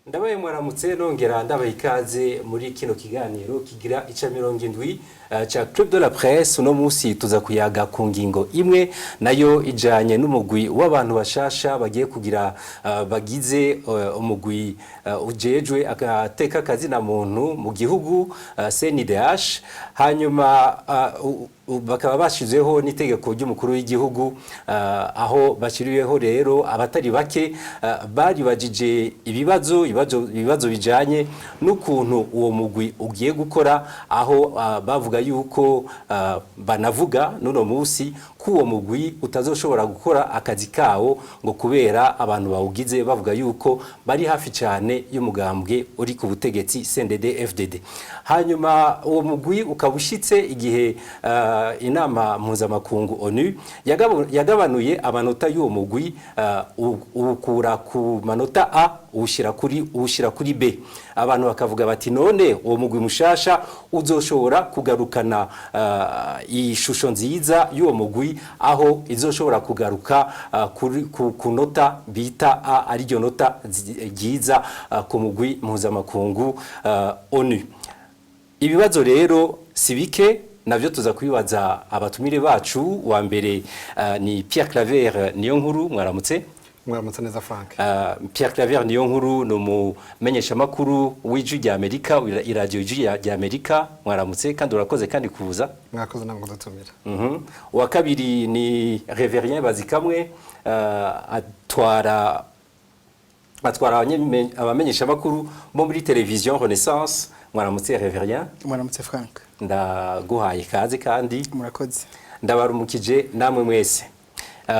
Ndabaye mwaramutse, nongera ndabaha ikaze muri kino kiganiro kigira ica 70 ca Club de la Presse. Uno munsi tuza kuyaga ku ngingo imwe, nayo ijanye n'umugwi w'abantu bashasha bagiye kugira bagize umugwi ujejwe agateka kazina muntu mu gihugu, CNIDH. Hanyuma bakaba bashizeho n'itegeko ry'umukuru w'igihugu aho bashyiriweho rero abatari bake baribajije ibibazo bijanye n'ukuntu uwo mugwi ugiye gukora, aho bavuga yuko banavuga n'uno munsi ko uwo mugwi utazoshobora gukora akazi kawo, ngo kubera abantu bawugize bavuga yuko bari hafi cyane y'umugambwe uri ku butegetsi, CNDD FDD. Hanyuma uwo mugwi ukaba ushitse igihe inama mpuzamakungu ONU yagabanuye amanota y'uwo mugwi, uwukura ku manota A uwushyira kuri B. Abantu bakavuga bati: "None uwo mugwi mushasha uzoshobora kugarukana ishusho nziza y'uwo mugwi, aho izoshobora kugaruka ku nota bita A, ariryo nota ryiza ku mugwi mpuzamakungu ONU?" Ibibazo rero si bike, navyo tuza kubibaza abatumire bacu. Wa mbere ni Pierre Claver Niyonkuru. Mwaramutse. Mwaramutse neza, Frank. Pierre Claver Niyonkuru ni umumenyeshamakuru w'Ijwi rya Amerika, iradiyo Ijwi rya Amerika. Mwaramutse kandi urakoze kandi kuza. Mwakoze namwe kudutumira. Uwa kabiri ni Reverien Bazikamwe, atwara abamenyeshamakuru bo muri Television Renaissance. Mwaramutse, Reverien. Mwaramutse, Frank. Ndaguhaye ikaze kandi. Murakoze. Ndabarumukije namwe mwese.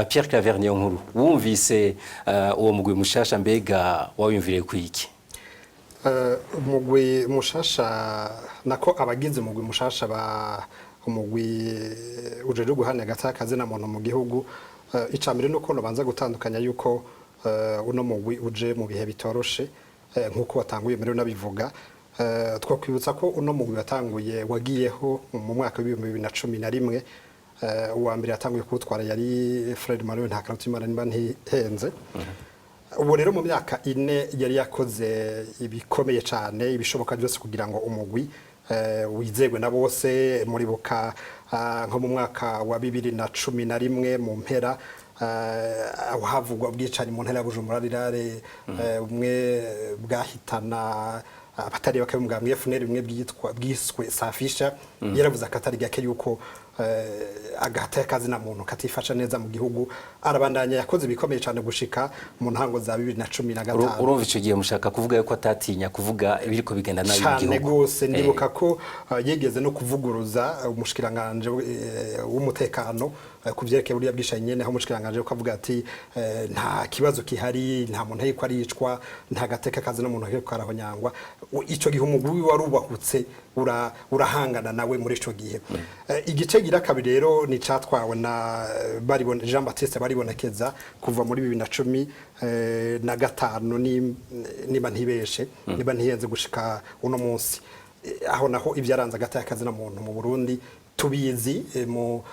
Pierre Claver Niyonkuru, wumvise uwo mugwi mushasha, mbega wawiyumviriye kwiki? Umugwi mushasha, nako abagize umugwi mushasha ba umugwi ujejwe guhana agateka kazina muntu mu gihugu, ica mbere nuko nobanza gutandukanya yuko uno mugwi uje mu bihe bitoroshe, nkuko watanguye mbere unabivuga. Twakwibutsa ko uno mugwi watanguye, wagiyeho mu mwaka wa 2011. Uwa mbere yatanguye kuwutwara yari Fred Manuel Ntakarutimana, niba ntihenze. Ubu rero mu myaka 4 yari yakoze ibikomeye cyane, ibishoboka byose kugira ngo umugwi wizegwe na bose. Muribuka nko mu mwaka wa 2011 mu mpera, aho havugwa ubwicanyi mu ntara ya Bujumbura Rurale, bumwe bwahitana abatari bake mu bwa FNL, bimwe bwitwa bwiswe Safisha, yaravuze akatari gake yuko agateka kazina muntu katifasha neza mu gihugu. Arabandanya, yakoze ibikomeye cyane gushika mu ntango za 2015. Urumva ico gihe mushaka kuvuga yuko atatinya kuvuga ibiriko bigenda nabi mu Cane gihugu. gose. Ndibuka ko yigeze no kuvuguruza umushikiranganje w'umutekano ku vyerekeye buriya bwishaye nyene, aho umushikiranganje ko avuga ati nta kibazo kihari, nta muntu ariko aricwa, nta gateka kazi n'umuntu ariko karahonyangwa. Ico gihe umugwi warubahutse urahangana nawe muri ico gihe. Igice gira kabiri rero ni catwawe na baribone Jean Baptiste Baribonekeza kuva muri 2015, niba ntibeshe, niba ntihenze, gushika uno munsi. Aho naho ibyaranze agateka kazina muntu mu Burundi tubizi, mu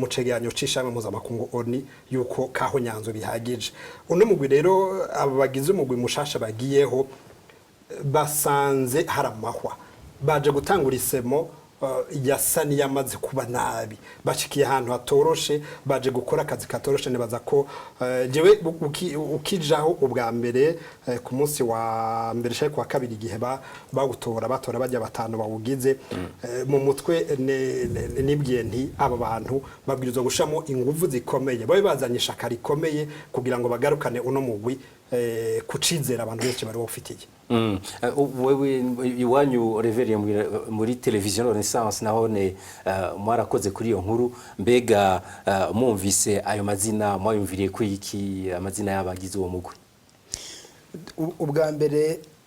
cegeranyo c'ishami mpuzamakungu ONU yuko kaho nyanzo bihagije. Uno mugwi rero, aba bagize umugwi mushasha bagiyeho basanze hari amahwa, baje gutangura isemo yasa n'iyamaze kuba nabi, bashikiye ahantu hatoroshe, baje gukora akazi katoroshe. Nibaza ko jewe ukijaho ubwa mbere, ku munsi wa mbere cyangwa ku wa kabiri, igihe bawutora, batora bajya batanu bawugize, mu mutwe nibwiye nti aba bantu babwirizwa gushamo inguvu zikomeye, babe bazanye ishaka rikomeye kugira ngo bagarukane uno mugwi kucizera abantu benshi bari bawufitiye. Wewe iwanyu, Reverien, muri Television Renaissance nahone mwarakoze kuri iyo nkuru. Mbega mwumvise ayo mazina, mwayumviriye ku iki, amazina y'abagize uwo mugwi?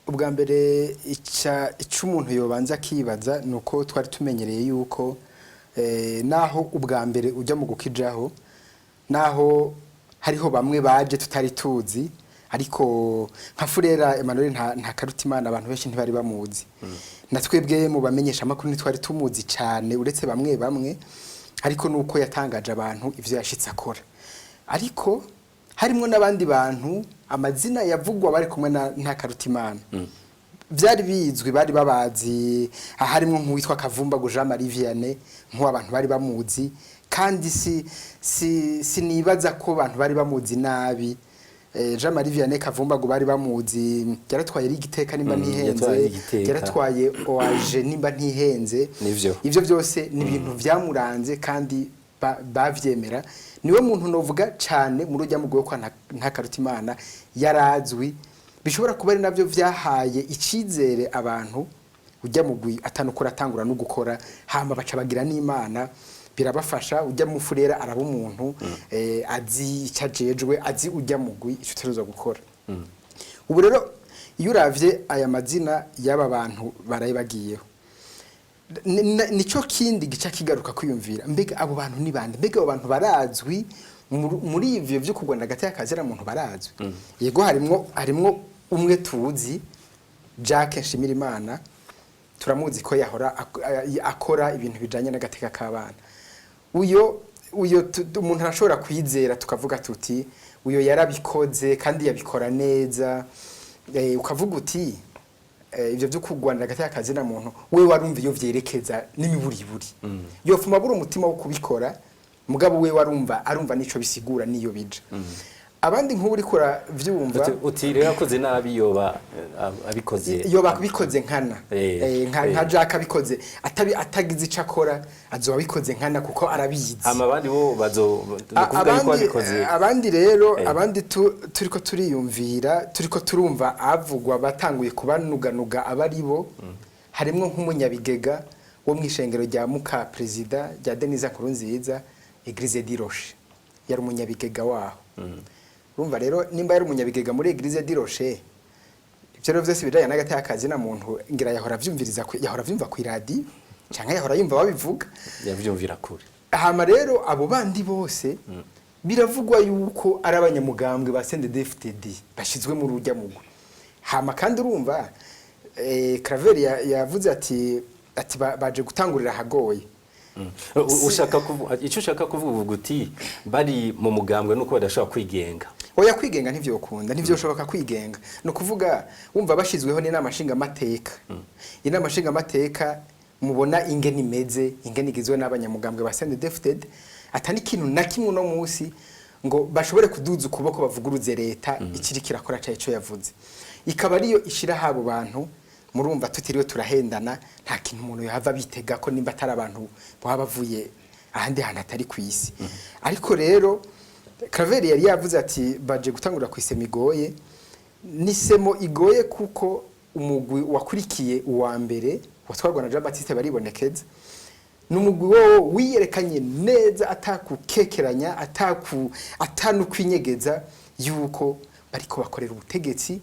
Ubwa mbere ica umuntu yobanza akibaza ni uko twari tumenyereye yuko naho ubwa mbere ujya mu gukijaho, naho hariho bamwe baje tutari tuzi, ariko nka Furera Emmanuel Ntakarutimana abantu benshi ntibari bamuzi, na twebwe mu bamenyesha amakuru ntitwari tumuzi cyane uretse bamwe bamwe, ariko nuko yatangaje abantu ivyo yashitse akora. Ariko Harimo n'abandi bantu amazina yavugwa bari kumwe na Ntakarutimana, byari bizwi, bari babazi. Harimo nk'uwitwa Kavumba Jean Marie Vianney, nk'uwo abantu bari bamuzi, kandi si sinibaza ko abantu bari bamuzi nabi. Jean Marie Vianney Kavumba ngo bari bamuzi, yaratwaye rigiteka nimba ntihenze, Yatwaye Igiteka. Yaratwaye OAG nimba ntihenze. Nivyo. Ivyo byose ni ibintu byamuranze kandi bavyemera. Niwe muntu novuga cyane muri ujya mugwi wo kwa Ntakarutimana yarazwi. Bishobora kuba ari navyo vyahaye icizere abantu ujya mugwi atanukura atangura no gukora, hama baca bagira n'Imana birabafasha. Ujya mu furera araba umuntu azi icyo ajejwe, azi ujya mugwi icyo utegerezwa gukora. Ubu rero iyo uravye aya mazina y'aba bantu baraye bagiyeho, nico kindi gica kigaruka kwiyumvira: mbega abo bantu ni bande? Mbega abo bantu barazwi muri ivyo vyo kurwana hagati y'akazira muntu? Barazwi, yego. Harimwo umwe tuzi, Jacques Nshimirimana, turamuzi ko yahora akora ibintu bijanye n'agateka k'abana. Uyo umuntu arashobora kwizera, tukavuga tuti uyo yarabikoze kandi yabikora neza. Ukavuga uti ivyo byo kurwanira hagati y'akazi na muntu, we warumva iyo vyerekeza n'imiburiburi yofuma buri umutima wo kubikora, mugabo we warumva arumva nico bisigura niyo bija. Abandi nk'ubu uriko uravyumva. Uti rero akoze nabi yoba abikoze Iyo babikoze nkana, nka Jack abikoze atabi atagize ico akora, azoba abikoze nkana kuko arabizi. Hama abandi bo bazo ni ukuvuga yuko abikoze Abandi rero, abandi turiko turiyumvira, turiko turumva avugwa batanguye kubanuganuga abari bo, harimwo nk'umunyabigega wo mw'ishengero rya muka perezida rya Denise Nkurunziza, Église du Rocher, yari umunyabigega waho. Urumva rero nimba yari umunyabigega muri Église du Rocher, ibyo rero byose bijanye n'agati y'akazi na muntu, ngira yahora avyumviriza yahora avyumva kw'iradiyo canke yahora yumva babivuga. Yavyumvira kure. Hama rero abo bandi bose biravugwa yuko ari abanyamugambwe ba CNDD-FDD bashizwe muri urya mugwi. Hama kandi urumva Claver yavuze ati baje gutangurira ahagoye. Ushaka kuvuga icyo ushaka kuvuga, uvuga uti bari mu mugambwe nuko badashobora kwigenga. Oya, kwigenga ntivyokunda, ntivyoshoboka kwigenga. Ni ukuvuga wumva bashizweho n'inama nshingamateka. Inama nshingamateka mubona ingene imeze, ingene igizwe n'abanyamugambwe ba CNDD-FDD, atari ikintu na kimwe uno munsi ngo bashobore kuduza ukuboko bavuguruze leta ikiri kirakora ca ico yavuze, ikaba ariyo ishira abo bantu. Murumva tutiriwe turahendana, nta kintu umuntu yahava bitega ko nimba atari abantu baba bavuye ahandi hantu atari ku isi. Ariko rero Claver yari yavuze ati baje gutangura ku isemo igoye. Nisemo igoye kuko umugwi wakurikiye uwa mbere watwarwa na Jean Baptiste Baribonekeza ni umugwi wowo wiyerekanye neza atakukekeranya, atanukwinyegeza yuko bariko bakorera ubutegetsi,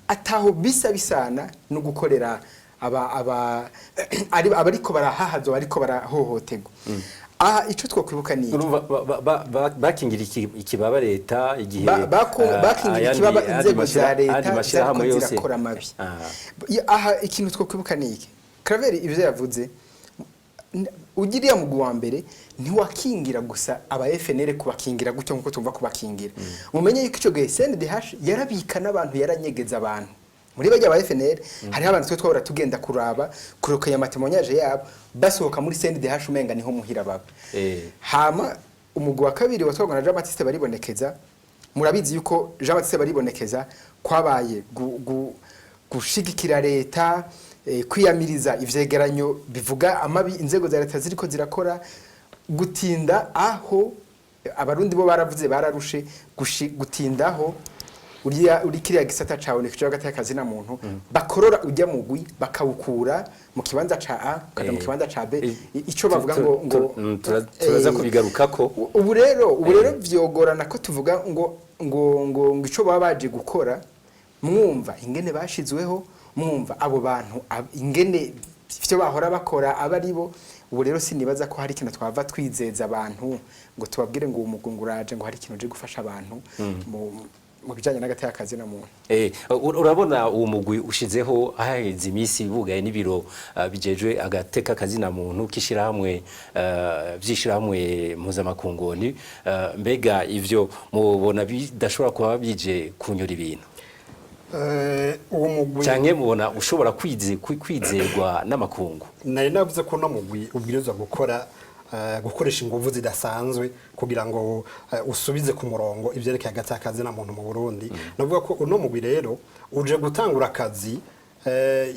ataho bisa bisana no gukorera aba abariko barahahazwa, bariko barahohoterwa. Aha ico twokwibuka ni iki? Urumva bakingira ikibaba leta igihe Bakingira ikibaba inzego za leta ayandi mashirahamwe zariko yose zirakora amabi. Aha ikintu twokwibuka ni iki? Claver ibyo yavuze, ugiriya mugwi wa mbere ntiwakingira gusa aba FNL, kubakingira gutyo nkuko tumva kubakingira. Mumenye yuko ico gihe CNDH yarabika n'abantu, yaranyegeza abantu muri bajya ba FNL. Hariho abantu twe twahora tugenda kuraba kurokaya ama témoignages yabo basohoka muri CNDH, umenga niho muhira baba. Hama umugwi wa kabiri watwarwa na Jean Baptiste Baribonekeza, murabizi yuko Jean Baptiste Baribonekeza kwabaye gushigikira leta, kwiyamiriza ivyegeranyo bivuga amabi inzego za leta ziriko zirakora, gutinda aho abarundi bo baravuze bararushe, gutindaho uriya uri kiriya gisata cawe ni kijo hagati y'akazi na muntu, bakorora ujya mugwi bakawukura mu kibanza ca A ukaja mu kibanza ca B. Ico bavuga ngo Turaza kubigarukako. Ubu rero vyogorana ko tuvuga ngo ico baba baje gukora. Mwumva ingene bashizweho, mwumva abo bantu ingene ivyo bahora bakora aba ari bo. Ubu rero sinibaza ko hari ikintu twava twizeza abantu ngo tubabwire ngo uwo mugwi ngo uraje, ngo hari ikintu uje gufasha abantu mu mu bijanye n'agateka kazina muntu. Urabona uwo mugwi ushizeho haheze iminsi bugaye n'ibiro bijejwe agateka kazina muntu kishirahamwe vyishirahamwe mpuzamakungu ONU, mbega ivyo mubona bidashobora kuba bije kunyura ibintu? Uwo mugwi canke mubona ushobora kwizerwa n'amakungu? Nari navuze ko uno mugwi ubwirizwa gukora, gukoresha inguvu zidasanzwe kugira ngo usubize ku murongo ivyerekeye agateka kazina muntu mu Burundi. Navuga ko uno mugwi rero uje gutangura akazi,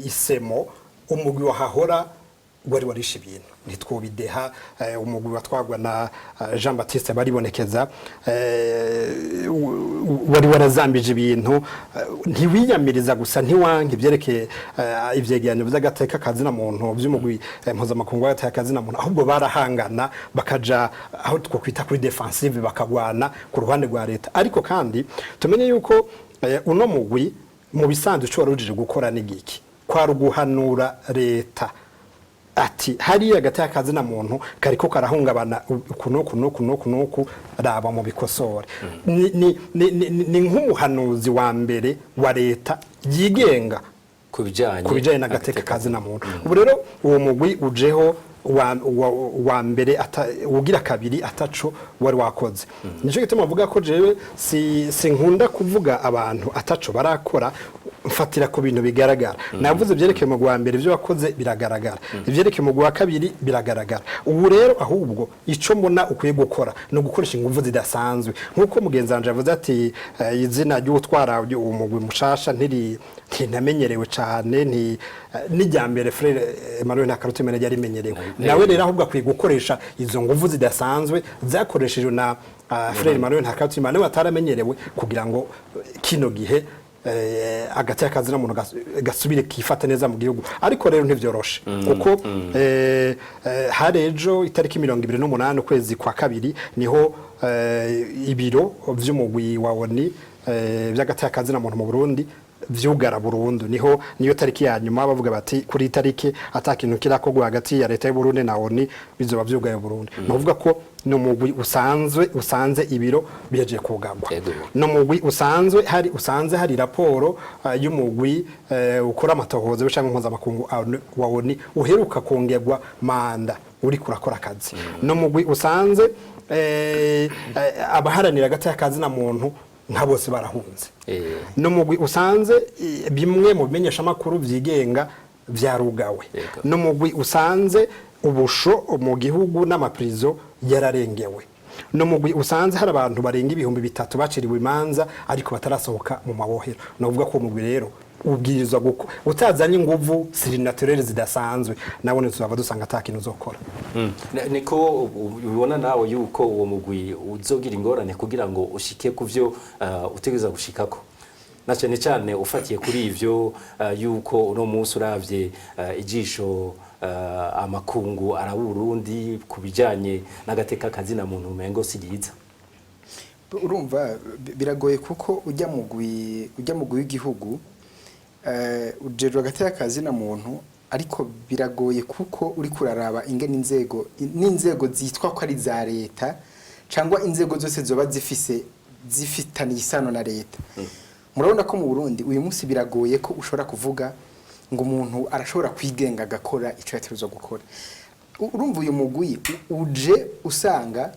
isemo umugwi wahahora wari warishe ibintu ntitwobideha, umugwi watwagwa na Jean Baptiste Baribonekeza, wari warazambije ibintu, ntiwiyamiriza gusa, ntiwanka ivyerekeye ivyegeranyo vy'agateka kazina muntu vy'umugwi mpuzamakungu w'agateka kazina muntu, ahubwo barahangana bakaja aho twokwita kuri defensive, bakagwana ku ruhande rwa leta. Ariko kandi tumenye yuko uno mugwi mu bisanzwe ico wari ujije gukora ni giki? Kwari uguhanura leta ati hariya agateka kazina muntu kariko karahungabana uku nuku nuku nuku nuku, raba mu bikosore. Ni nk'umuhanuzi wa mbere wa leta yigenga ku bijanye ku bijanye n'agateka kazina muntu. Ubu rero uwo mugwi ujeho wa mbere ugira kabiri ataco wari wakoze. Nico gituma mvuga ko jewe sinkunda kuvuga abantu ataco barakora, mfatira ku bintu bigaragara. Navuze ibyerekeye umugwi wa mbere, ibyo wakoze biragaragara, ibyerekeye umugwi wa kabiri biragaragara. Ubu rero ahubwo ico mbona ukwiye gukora ni ugukoresha ingufu zidasanzwe, nk'uko mugenzi wanje yavuze ati izina ry'utwara uwo mugwi mushasha ntinamenyerewe cane, nti n'irya mbere Frere Emmanuel Ntakarutimana ryari rimenyerewe. Nawe rero ahubwo akwiye gukoresha izo nguvu zidasanzwe zakoreshejwe na Frere Emmanuel Ntakarutimana we ataramenyerewe, kugira ngo kino gihe agateka kazina muntu gasubire kifata neza mu gihugu. Ariko rero ntivyoroshe, kuko hari ejo itariki 28 ukwezi kwa kabiri niho ibiro vy'umugwi wa ONU vy'agateka kazina muntu mu Burundi vyugara burundu. Niho niyo tariki ya nyuma bavuga bati kuri iyi tariki ata kintu kirakorwa hagati ya leta y'u Burundi na ONU, bizoba vyugaye burundu. Ni ukuvuga ko ni umugwi usanzwe usanze ibiro bihejeje kugarwa, ni umugwi usanzwe hari usanze hari raporo y'umugwi ukora amatohoza w'ishami mpuzamakungu wa ONU uheruka kongerwa manda uri kurakora akazi, ni umugwi usanze abaharanira agateka kazina muntu nka bose barahunze, ni umugwi usanze bimwe mu bimenyeshamakuru vyigenga vyarugawe, ni umugwi usanze ubusho mu gihugu n'amaprizo yararengewe, ni umugwi usanze hari abantu barenga 3000 baciriwe imanza ariko batarasohoka mu mabohero. Ni ukuvuga ko uwo mugwi rero ubwirizwa guko utazanye inguvu surnaturelles zidasanzwe, nabone tuzaba dusanga ata kintu uzokora. Niko ubibona nawe yuko uwo mugwi uzogira ingorane kugira ngo ushike ku vyo utegereza gushikako, na cyane cyane ufatiye kuri ivyo yuko uno munsi uravye ijisho amakungu araba Burundi ku bijanye n'agateka kazina muntu umengo si ryiza? Urumva biragoye, kuko ujya mugwi w'igihugu ujejwe agateka kazina muntu, ariko biragoye kuko uri kuraraba ingene inzego n'inzego zitwa ko ari za leta cyangwa inzego zose zoba zifise zifitaniye isano na leta. Murabona ko mu Burundi uyu munsi biragoye ko ushobora kuvuga ngo umuntu arashobora kwigenga agakora icyo yategerezwa gukora. Urumva uyu mugwi uje usanga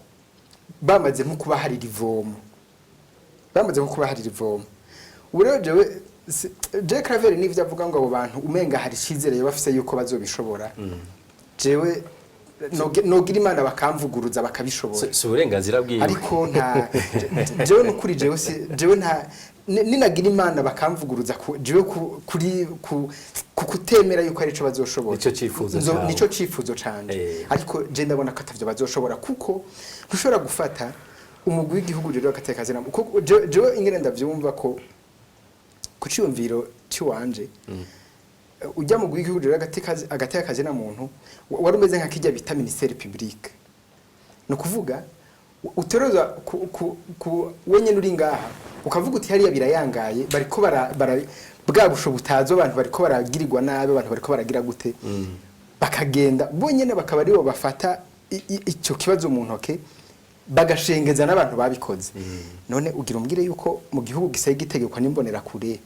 bamaze nko kubaharira ivomo, bamaze nko kubaharira ivomo. Ubu rero jewe Claver n'ivyo avuga ngo abo bantu umenga hari icizere bafise yuko bazobishobora, jewe nogira Imana bakamvuguruza bakabishobora. Si uburenganzira bwiwe. Ariko nta jewe nukuri jewe si jewe nta ninagira Imana bakamvuguruza jewe kuri ku kutemera yuko ari ico bazoshobora. Nico cifuzo cawe. Nico cifuzo canje. Ariko je ndabona ko atavyo bazoshobora, kuko ntushobora gufata umugwi w'igihugu rero agateka zina, kuko jewe ingene ndavyumva ko ku ciyumviro ciwanje ujya mu w'igihugu rero agateka kazina muntu wari umeze nka kijya bita ministère public. Ni ukuvuga utegerezwa ku wenyine uri ngaha ukavuga uti hariya birayangaye, bariko bara bwa busho butazi, abantu bariko baragirirwa nabi, abantu bariko baragira gute, bakagenda bonyene bakaba aribo bafata icyo kibazo mu ntoke. Bagashengeza n'abantu babikoze. None ugira umbwire yuko mu gihugu gisaye gitegekwa n'imbonerakure,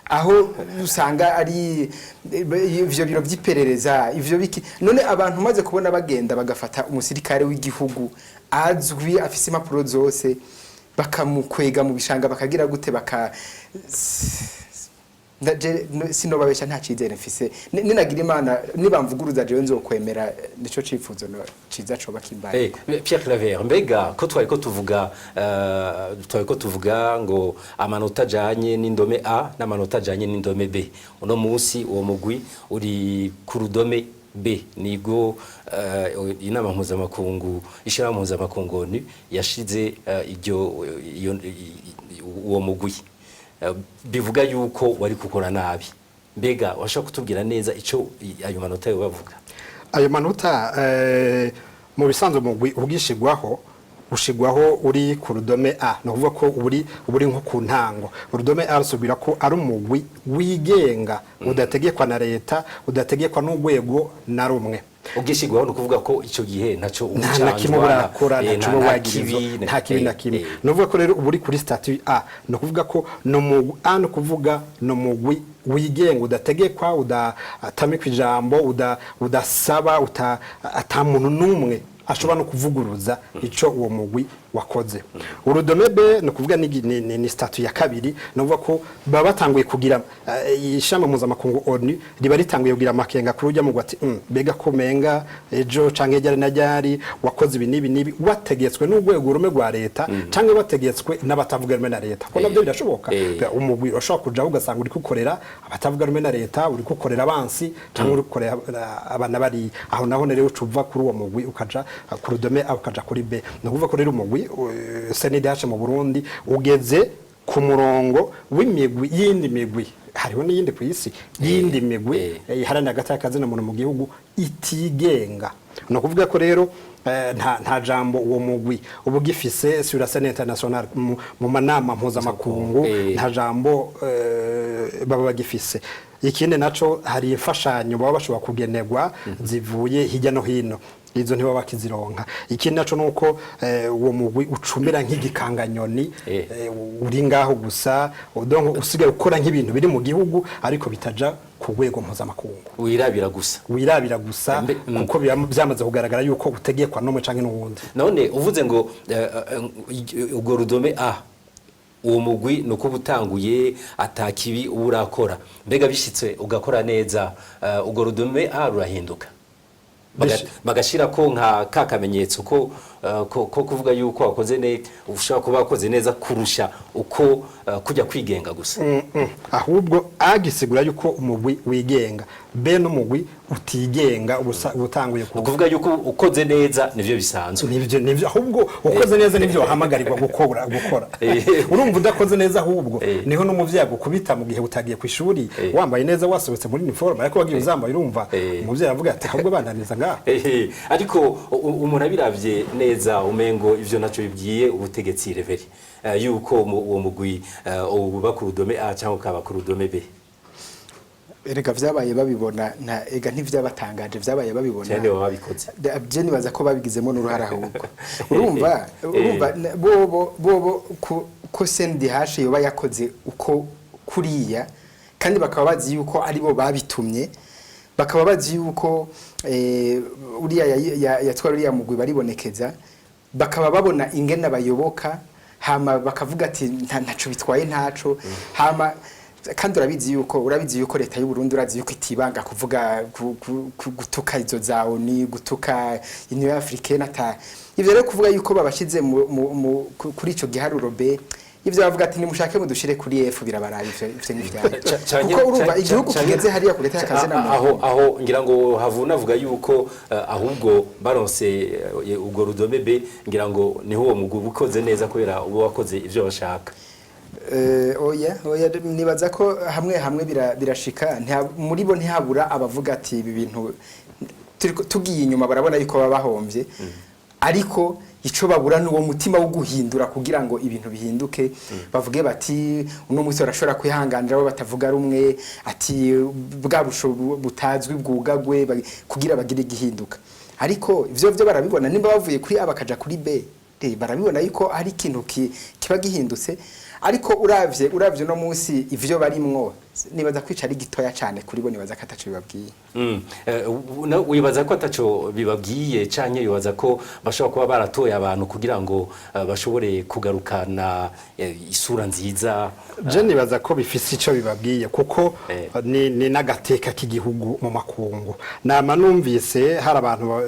aho usanga ari ivyo biro vy'iperereza, ivyo biki, none abantu maze kubona bagenda bagafata umusirikare w'igihugu azwi, afise impapuro zose, bakamukwega mu bishanga, bakagira gute, baka ndaje sinobabesha, nta cizere mfise. Ninagira Imana nibamvuguruza, jewe nzokwemera, nico cifuzo ciza coba kimbaye. Pierre Claver, mbega ko twari ko tuvuga ngo amanota ajanye n'indome A n'amanota ajanye n'indome B, uno munsi uwo mugwi uri ku rudome B, nibwo inama mpuzamakungu, ishirahamwe mpuzamakungu ONU yashize iryo iyo uwo mugwi. Bivuga yuko wari gukora nabi. Mbega washaka kutubwira neza ico ayo manota yo bavuga? Ayo manota, mu bisanzwe umugwi ubwishigwaho ushigwaho uri ku rudome A, ni ukuvuga ko uri nko ku ntango. Urudome A rusubira ko ari umugwi wigenga, udategekwa na leta, udategekwa n'urwego na rumwe. Ubwishigwaho ni ukuvuga ko ico gihe ntaco nta na kimwe burakora, ntaco uba wagirizwa, nta kibi na kimwe. Ni ukuvuga ko rero uba uri kuri statut A, ni ukuvuga ko ni umugwi A, ni ukuvuga ni umugwi wigenga, udategekwa, udatamikwa ijambo, udasaba, ata muntu n'umwe ashobora no kuvuguruza ico uwo mugwi wakoze. Urudome B ni ukuvuga ni statut ya kabiri, ni ukuvuga ko baba batanguye kugira ishami mpuzamakungu ONU riba ritanguye kugira amakenga kuri ujya mugwi, ati mbega ko menga ejo canke ryari na ryari wakoze ibi n'ibi n'ibi, wategetswe n'urwego rumwe rwa leta canke wategetswe n'abatavuga rumwe na leta, ko nabyo birashoboka. Umugwi urashobora kujaho ugasanga uri gukorera abatavuga rumwe na leta, uri gukorera abansi canke uri gukorera abana bari aho. Naho rero uca uva kuri uwo mugwi ukaja ku rudome A, ukaja kuri B. Ni ukuvuga ko rero umugwi CNDH mu Burundi ugeze ku murongo w'imigwi, yindi migwi, hariho n'iyindi ku isi, yindi migwi iharanira agateka kazina muntu mu gihugu itigenga. Ni ukuvuga ko rero nta jambo uwo mugwi uba ugifise sur la scène internationale, mu manama mpuzamakungu. Nta jambo baba bagifise. Ikindi naco, hari imfashanyo baba bashobora kugenerwa zivuye hirya no hino, izo ntibaba bakizironka. Ikindi naco nuko uwo mugwi ucumira nk'igikanganyoni, uri ngaho gusa, donc usigaye ukora nk'ibintu biri mu gihugu ariko bitaja ku rwego mpuzamakungu. Wirabira gusa. Wirabira gusa, kuko byamaze kugaragara yuko utegekwa n'umwe canke n'uwundi. None uvuze ngo urwo rudome A, uwo mugwi ni uko uba utanguye atakibi uba urakora, mbega bishitse ugakora neza, urwo rudome A rurahinduka, bagashira ko nka ka kamenyetso ko kuvuga yuko wakoze neza, ushobora kuba wakoze neza kurusha uko kujya kwigenga gusa? Ahubwo agisigura yuko umugwi wigenga, B n'umugwi utigenga, uba utanguye ku Ni ukuvuga yuko ukoze neza nivyo bisanzwe. Nivyo, ahubwo ukoze neza nivyo wahamagarirwa gukora. Urumva, udakoze neza ahubwo niho n'umuvyeyi agukubita mu gihe utagiye ku ishuri wambaye neza, wasohotse muri uniforme, ariko wagiye uzambaye, urumva umuvyeyi avuga ati ahubwo bandaniza ngaha. Ariko umuntu abiravye neza, umengo ivyo naco bibwiye ubutegetsi reveri, yuko uwo mugwi uba ku rudome A cyangwa ukaba ku rudome B. Erega vyabaye babibona, nta ega ntivyabatangaje, vyabaye babibona. Cyane baba babikoze. Je nibaza ko babigizemo n'uruhara ahubwo. Urumva bobo ko CNDH yoba yakoze uko kuriya, kandi bakaba bazi yuko aribo babitumye, bakaba bazi yuko uriya yatwara uriya mugwi baribonekeza, bakaba babona ingene bayoboka, hama bakavuga ati ntaco bitwaye, ntaco. Hama kandi urabizi yuko leta y'u Burundi, urazi yuko itibanga kuvuga gutuka izo za ONU, gutuka Union Africaine, ata ivyo rero kuvuga yuko babashize kuri ico giharuro B, ivyo bavuga ati nimushake mudushire kuri F, birabaraba, ivyo ni vyayo, kuko urumva igihugu kigeze hariya kureta akazi na Aho ngira ngo havuna avuga yuko ahubwo baronse urwo rudome B, ngira ngo niho uwo mugwi uba ukoze neza kubera uba wakoze ivyo bashaka. Oya, nibaza ko hamwe hamwe birashika, muri bo ntihabura abavuga ati ibi bintu tugiye inyuma barabona yuko baba bahombye, ariko ico babura ni uwo mutima wo guhindura kugira ngo ibintu bihinduke, bavuge bati uno munsi barashobora kwihanganira abo batavuga rumwe, ati bwa busho butazwi bwugagwe, kugira bagire igihinduka. Ariko ivyo byo barabibona nimba bavuye kuri A bakaja kuri B. Barabibona yuko hari ikintu kiba gihindutse, ariko uravye uno munsi ivyo barimwo, nibaza kwica ari gitoya cyane kuri bo, nibaza ko ataco bibabwiye. Wibaza ko ataco bibabwiye, canke wibaza ko bashobora kuba baratoye abantu kugira ngo bashobore kugarukana isura nziza? Je nibaza ko bifise ico bibabwiye, kuko ni n'agateka k'igihugu mu makungu. Nama numvise hari abantu,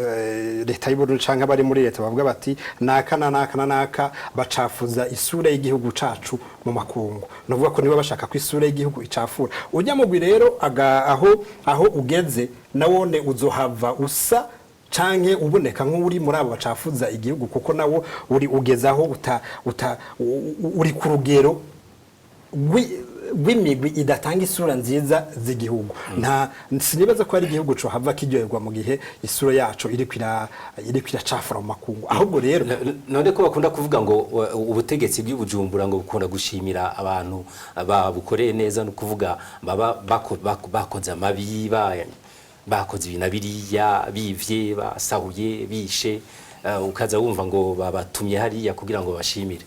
leta y'Uburundi canke abari muri leta, bavuga bati naka na naka na naka bacafuza isura y'igihugu cacu mu makungu. Novuga ko niba bashaka ko isura y'igihugu icafura, ujya mugwi rero aho ugeze nawone uzohava usa canke uboneka nk'uri muri abo bacafuza igihugu, kuko nawo uri ugezaho uta, uta, uri ku rugero rw'imigwi idatanga isura nziza z'igihugu. Nta sinibaza ko ari igihugu co hava kiryoherwa mu gihe isura yaco iriko iracafura mu makungu. Ahubwo rero None ko bakunda kuvuga ngo ubutegetsi bw'i Bujumbura ngo bukunda gushimira abantu babukoreye neza, no kuvuga baba bakoze amabi, bakoze ibi na biriya, bivye, basahuye, bishe, ukaza wumva ngo babatumye hariya kugira ngo bashimire,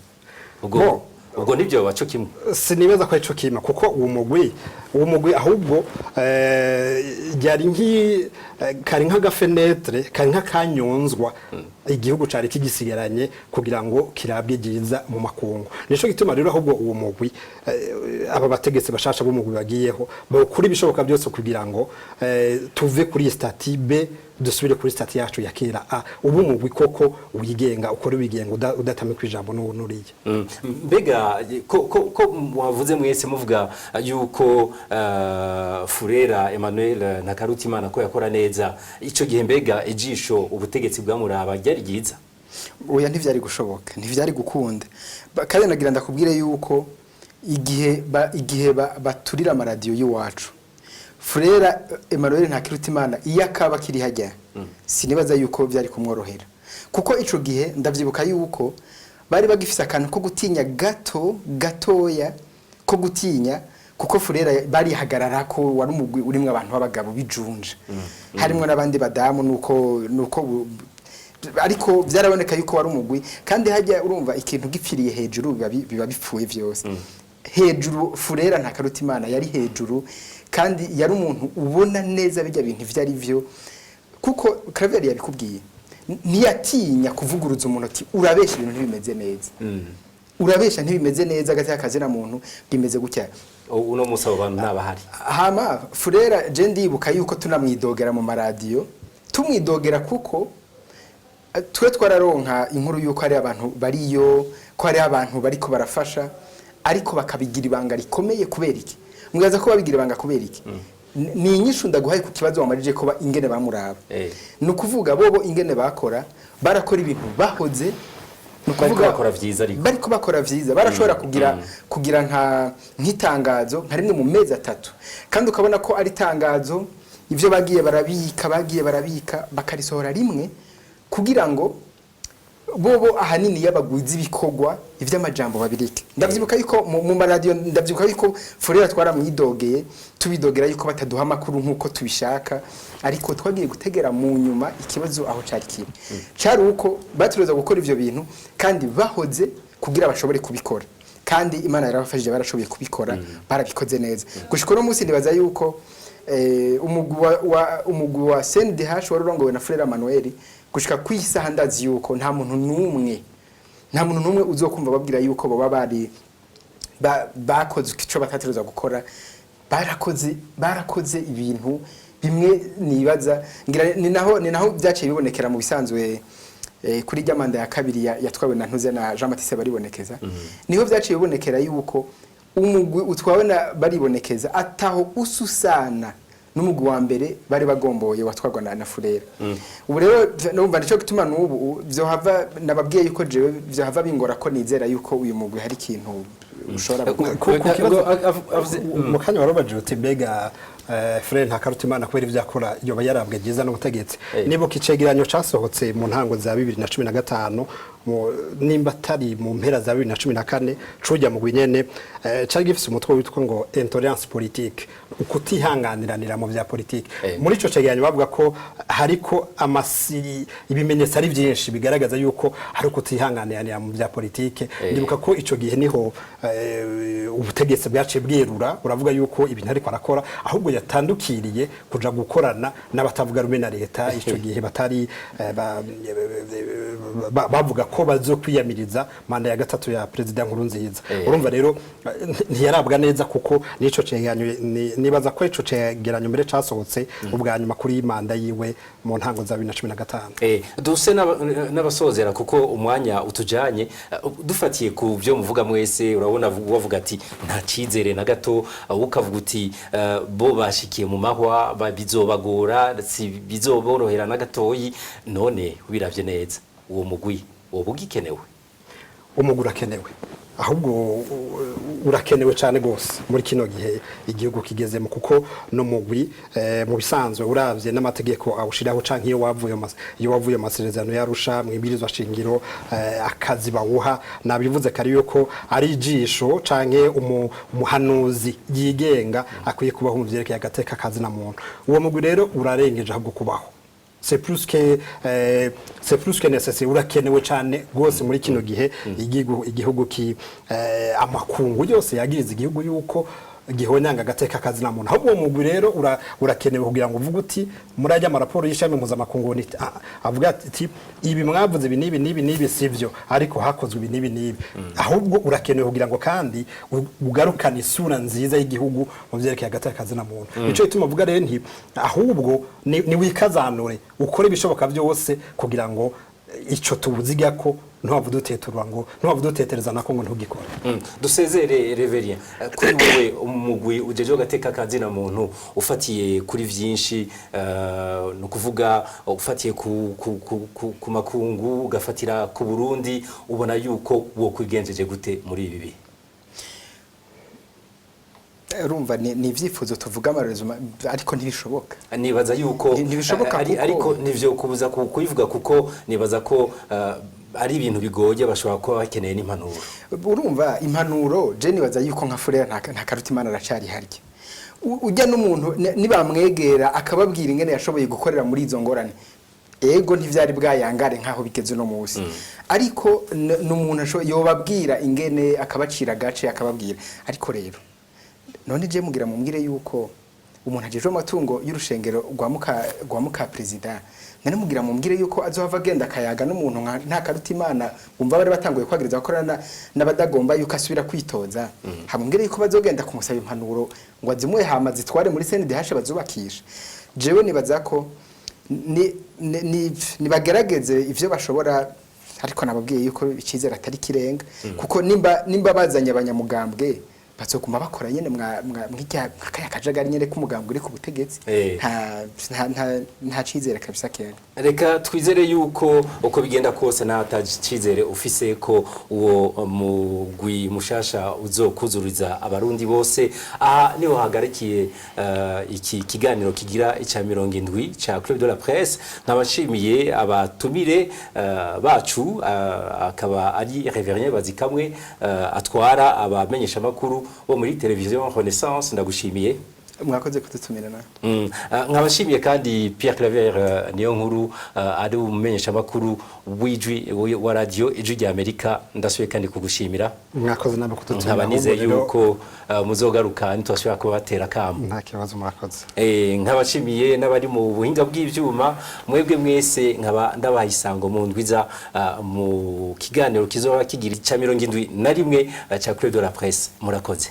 ubwo ubwo nibyo baco kimwe? Sinibaza ko arico kimwe, kuko uwo mugwi ahubwo ryari kari nk'aga fenêtre, kari nk'akanyonzwa igihugu cari kigisigaranye kugira ngo kirabwe ryiza mu makungu. Nico gituma rero ahubwo uwo mugwi, aba bategetsi bashasha b'umugwi bagiyeho, bokora ibishoboka byose kugira ngo tuve kuri iyi statut B, dusubire kuri statut yacu ya kera A, ubu umugwi koko wigenga, ukora wigenga, udatamikwa ijambo n'uwo n'uriya. Mbega ko mwavuze mwese muvuga yuko Furera Emmanuel Ntakarutimana ko yakora neza ico gihe, mbega ijisho ubutegetsi bwamuraba ryari ryiza? Oya, ntivyari gushoboka, ntivyari gukunda. Kandi nagira ndakubwire yuko igihe baturira amaradiyo y'iwacu, Furera Emmanuel Ntakirutimana iyo akaba akiri hajya, sinibaza yuko byari kumworohera, kuko ico gihe ndavyibuka yuko bari bagifise akantu ko gutinya gato gatoya, ko gutinya, kuko Furera barihagarara ko wari umugwi urimwo abantu b'abagabo bijunje, harimwo n'abandi badamu, nuko ariko byaraboneka yuko wari umugwi. Kandi hajya urumva ikintu gipfiriye hejuru biba bipfuye vyose hejuru. Furera Ntakarutimana yari hejuru, kandi yari umuntu ubona neza bijya bintu ivyo ari vyo, kuko Claver yabikubwiye, ntiyatinya kuvuguruza umuntu ati: "Urabesha, ibintu ntibimeze neza, urabesha, ntibimeze neza, agateka kazina muntu bimeze gutya." Uno munsi abo bantu ntabahari. Hama Furera, je ndibuka yuko tunamwidogera mu maradiyo, tumwidogera kuko twe twararonka inkuru yuko hari abantu bariyo, ko hari abantu bariko barafasha, ariko bakabigira ibanga rikomeye. Kubera iki mwibaza ko babigira ibanga? Kubera iki? Ni inyishu ndaguhaye ku kibazo wamarije ko ingene bamuraba. Ni ukuvuga bobo ingene bakora, barakora ibintu bahoze, ni Bariko ukuvuga bakora vyiza ariko. Bariko bakora vyiza, barashobora kugira nk'itangazo nka rimwe mu mezi 3, kandi ukabona ko ari itangazo ivyo bagiye barabika bakarisohora rimwe, kugira ngo bobo ahanini y'abaguzi ibikorwa, ivy'amajambo babireke. Ndavyibuka yuko mu maradiyo, ndavyibuka yuko Furera twaramwidogeye, tubidogera yuko bataduha amakuru nk'uko tubishaka, ariko twagiye gutegera mu nyuma ikibazo aho cari kiri, cari uko batureza gukora ivyo bintu kandi bahoze kugira bashobore kubikora. Kandi Imana yarabafashije, barashoboye kubikora, barabikoze neza gushika uno munsi. Nibaza yuko umugwi wa CNDH wari urongowe na Furera Manuel, gushika ku isaha ndazi yuko nta muntu n'umwe uzokumva babwira yuko baba bari bakoze ico batategerezwa gukora. Barakoze ibintu bimwe nibaza ngira ni naho byaciye bibonekera mu bisanzwe, kuri rya manda ya kabiri yatwawe na Ntuze na Jean Baptiste Baribonekeza, niho byaciye bibonekera yuko umugwi utwawe na Baribonekeza ataho ususana n'umugwi wa mbere bari bagomboye watwarwa na Furera. Ubu rero numva nico gituma n'ubu vyohava nababwiye yuko jewe vyohava bingora ko nizera yuko uyu mugwi hari ikintu. ushobora gukora. Ku kibazo mu kanya warubajije uti mbega Frère Ntakarutimana kubera ivyo akora yoba yarabwe byiza n'ubutegetsi? Nibuka icegeranyo casohotse mu ntango za 2015, nimba atari mu mpera za 2014, cujya mu nyene, cari gifise umutwe witwa ngo "Intolerance politique", ukutihanganiranira mu vya politike. Muri ico cegeranyo bavuga ko hariko amasi ibimenyetso ari byinshi bigaragaza yuko hari ukutihanganiranira mu vya politike. Ndibuka ko ico gihe niho ubutegetsi bwaciye bwerura, uravuga yuko ibintu ariko arakora, ahubwo yatandukiriye kuja gukorana n'abatavuga rumwe na leta ico gihe batari bavuga ko bazokwiyamiriza manda ya gatatu ya Perezida Nkurunziza. Urumva rero ntiyarabwa neza, kuko nico cegeranyo nibaza ko ico cegeranyo mbere casohotse ubwa nyuma kuri manda yiwe mu ntango za 2015. Duse n'abasozera kuko umwanya utujanye. Dufatiye ku byo muvuga mwese, urabona wavuga ati nta cizere na gato, ukavuga uti bo bashikiye mu mahwa, bizobagora, si bizoborohera na gatoyi. None wiravye neza, uwo mugwi woba ugikenewe? Umugwi urakenewe, ahubwo urakenewe cyane rwose muri kino gihe igihugu kigezemo, kuko no mugwi mu bisanzwe uravye n'amategeko awushiraho, canke iyo wavuye mu masezerano yarusha mu ibwirizwa shingiro, akazi bawuha nabivuze kari yuko ari ijisho canke umuhanuzi yigenga akwiye kubaho mu vyerekeye agateka kazi na muntu. Uwo mugwi rero urarengeje ahubwo kubaho, c'est plus que nécessaire, urakenewe cyane rwose muri kino gihe igihugu ki amakungu yose yagiriza igihugu yuko gihonyanga agateka kazi na muntu. Ahubwo uwo mugwi rero urakenewe kugira ngo uvuge uti muri ajya amaraporo y'ishami mpuzamakungu avuga ati ibi mwavuze ibi n'ibi n'ibi n'ibi sivyo, ariko hakozwe ibi n'ibi n'ibi. Ahubwo urakenewe kugira ngo kandi ugarukane isura nziza y'igihugu mu vyerekeye agateka kazi na muntu. Nico gituma uvuga rero nti ahubwo ni wikazanure, ukore ibishoboka byose kugira ngo ico tubuziga ko ntuhavu duteturwa, ngo ntuhavu dutetereza nako ngo ntugikore. Dusezere Reverien. Kuri wowe, umugwi ujeje agateka kazi na muntu, ufatiye kuri vyinshi, no kuvuga ufatiye ku makungu, ugafatira ku Burundi, ubona yuko wo kwigenjeje gute muri ibi bihe? Urumva ni ivyifuzo tuvuga amarezo, ariko ntibishoboka. Nibaza yuko Ntibishoboka ariko nivyo kubuza kubivuga, kuko nibaza ko ari ibintu bigoye, bashobora kuba bakeneye n'impanuro. Urumva impanuro, je nibaza yuko nka Furera nta Karutimana aracari harya. Ujya n'umuntu nibamwegera akababwira ingene yashoboye gukorera muri izo ngorane, ego ntivyari bwayangare nkaho bigeze uno munsi, ariko n'umuntu yobabwira ingene, akabacira agace, akababwira. Ariko rero none je mugira mumbwire yuko umuntu ajejwe amatungo y'urushengero rwa muka perezida, none mugira mumbwire yuko azohava agenda akayaga n'umuntu nka nta Karutimana, wumva bari batanguye kwagereza gukorana n'abadagomba yuko asubira kwitoza, hamumbwire yuko bazogenda kumusaba impanuro ngo azimuhe hama zitware muri CNDH bazubakisha? Jewe nibaza ko nibagerageze ivyo bashobora, ariko nababwiye yuko icyizere atari kirenga, kuko nimba bazanye abanyamugambwe bazoguma bakora nyene mw'irya kaya kajagari nyene k'umugambwe uri ku butegetsi. Nta cizere kabisa kera. Reka twizere yuko uko bigenda kose nta cyizere ufise ko uwo mugwi mushasha uzokuzuriza abarundi bose. Aha niho hagarikiye iki kiganiro kigira icya 70 cya Club de la Presse. Nkabashimiye abatumire bacu, akaba ari Reverien Bazikamwe, atwara abamenyeshamakuru bo muri Television Renaissance. Ndagushimiye. Mwakoze kudutumira nawe. Nkabashimiye kandi Pierre Claver niyo nkuru, ari umumenyeshamakuru w'ijwi wa radio Ijwi rya Amerika. Ndasubiye kandi kugushimira. Mwakoze nawe kudutumira. Nkaba nizeye Ahubwo rero yuko muzogaruka ntitwasubira kubatera akamo. Nta kibazo, murakoze. Nkabashimiye n'abari mu buhinga bw'ivyuma. Mwebwe mwese nkaba ndabaha isango mu ndwiza mu kiganiro kizoba kigira ica 71 ca Club de la Presse. Murakoze.